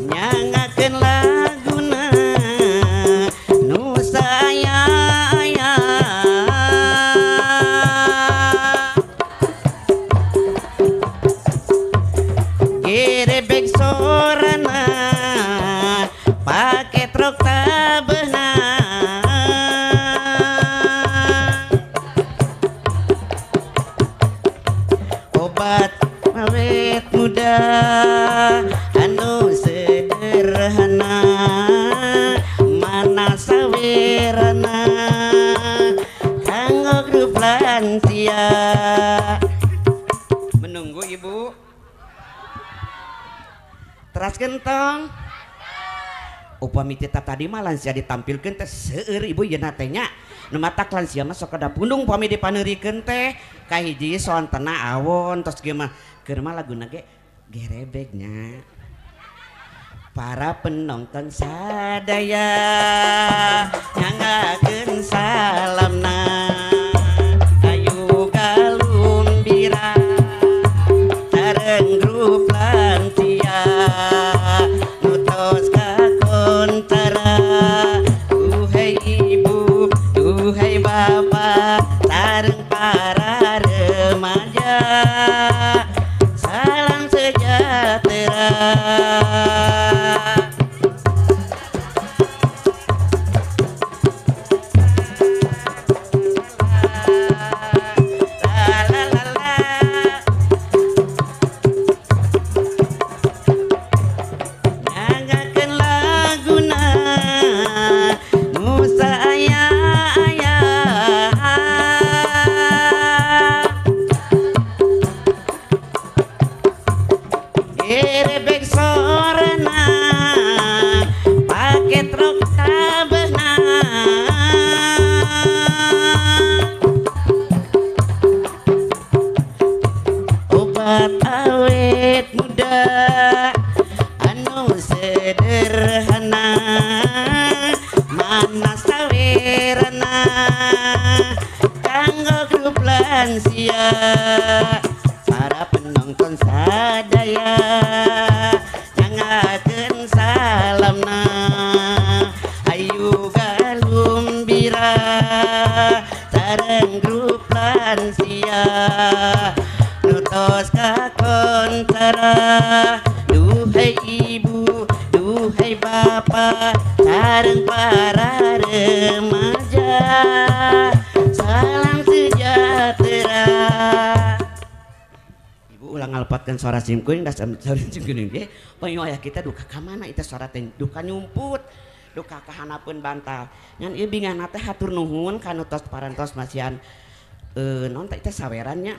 Nyangakeun laguna nu saya aya gerebek sorana pake truk tabeuna obat awet muda anu sederhana mana sawerana kanggo grup lansia. Menunggu ibu teras gentong upami tetap tadi mah lansia ditampilkeun teh seueur ibu yeuna teh nya nu matak lansia mah sok kada pundung upami dipaneurikeun teh kahiji sontena awon tos ge mah keur mah laguna ge gerebeknya. Para penonton sadaya nyangakeun salamna ayu galumbira sareng grup lansia nu tos kakontara duhai ibu duhai bapak sareng para remaja salam sejahtera. Nyangakeun laguna nu saaya aya gerebek sorana pake truk tabeuna obat awet muda anu sederhana mana sawerana kanggo grup lansia. Para penonton sadaya nyangakeun salamna ayu galumbira sareng grup lansia nu tos kakontara duhai ibu duhai bapak sareng para remaja salam sejahtera. Ibu ulang ngalpatkeun suara simkuring das suara simkuring ge poe aya kita duka ka mana itu suara teh duka nyumput duka kahanapeun bantal ngan ieu bingahna teh hatur nuhun ka nu tos parantos masihan naon teh saweran nya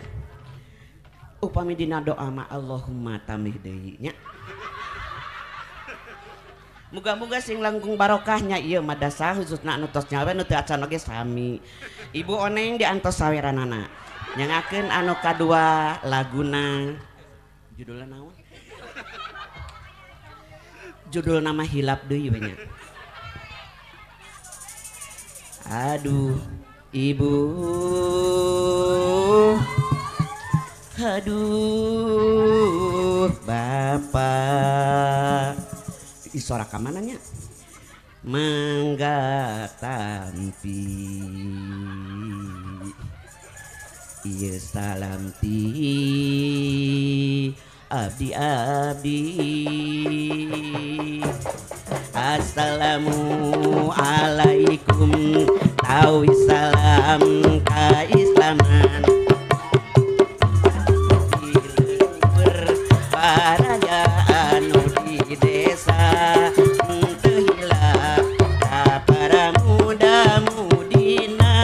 upami dina doa ma Allahumma tamih deui nya. Muga-muga sing langkung barokahnya ieu madasah khususna anu tos nyawe nu teu acan oge sami. Ibu Oneng diantos saweranana nyangakeun anu kadua laguna judulna naon? Judul nama hilap deui we nya. Aduh ibu aduh bapak suara ka mana nya mangga tampi ieu salam ti abdi abdi assalamualaikum tawi salam kaislaman para anu di desa teu hilap ka para muda-mudina.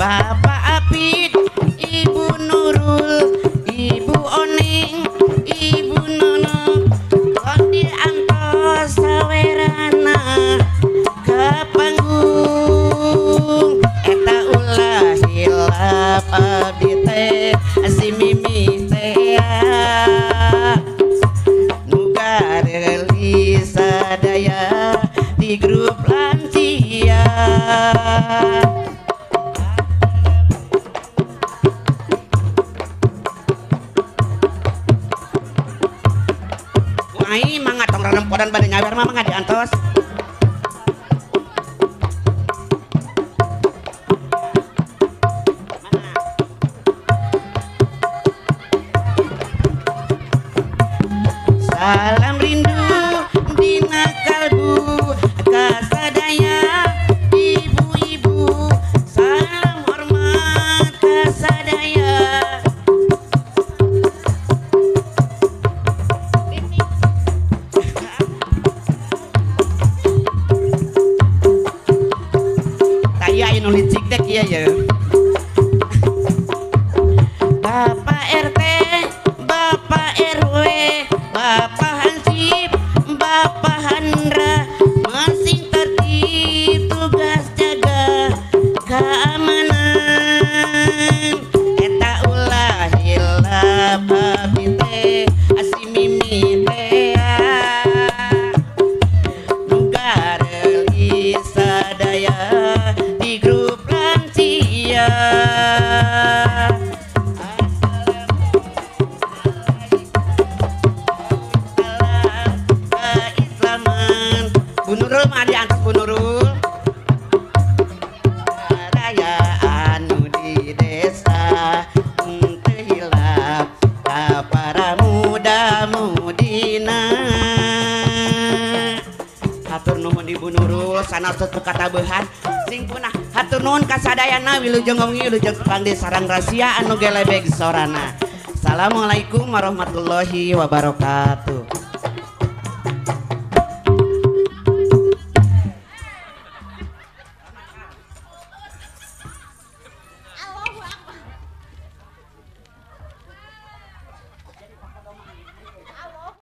Bapak Apid, Ibu Nurul, Ibu Oning, Ibu Nono, Kondi antos sawerana ka panggung. Eta ulah hilap abdi teh si Mimi teh nu gareli sadaya di grup lansia. Ai mangga tong rarempodan bade nyawer mah mangga diantos. Mana? Salam rindu dina kalbu kasadaya ibu-ibu, salam hormat kasadaya. Taya anu licik teh kieu ye. Bapak RT, Bapak RW, Bapak Hansip, Bapak Handra, masing tertib tugas jaga keamanan. Eta ulah hilap abdi teh si Mimi teh nu gareli sadaya di grup lansia. Keislaman Bu Nurul mah diantos Bu Nurul. Raya anu di desa teu hilap ka para muda-mudina. Hatur nuhun Ibu Nurul sanes teu katabehan sing punah. Hatur nuhun ka sadayana wilujeng wengi wilujeng tepang sareng rahasia anu gelebeg sorana. Assalamualaikum warahmatullahi wabarakatuh.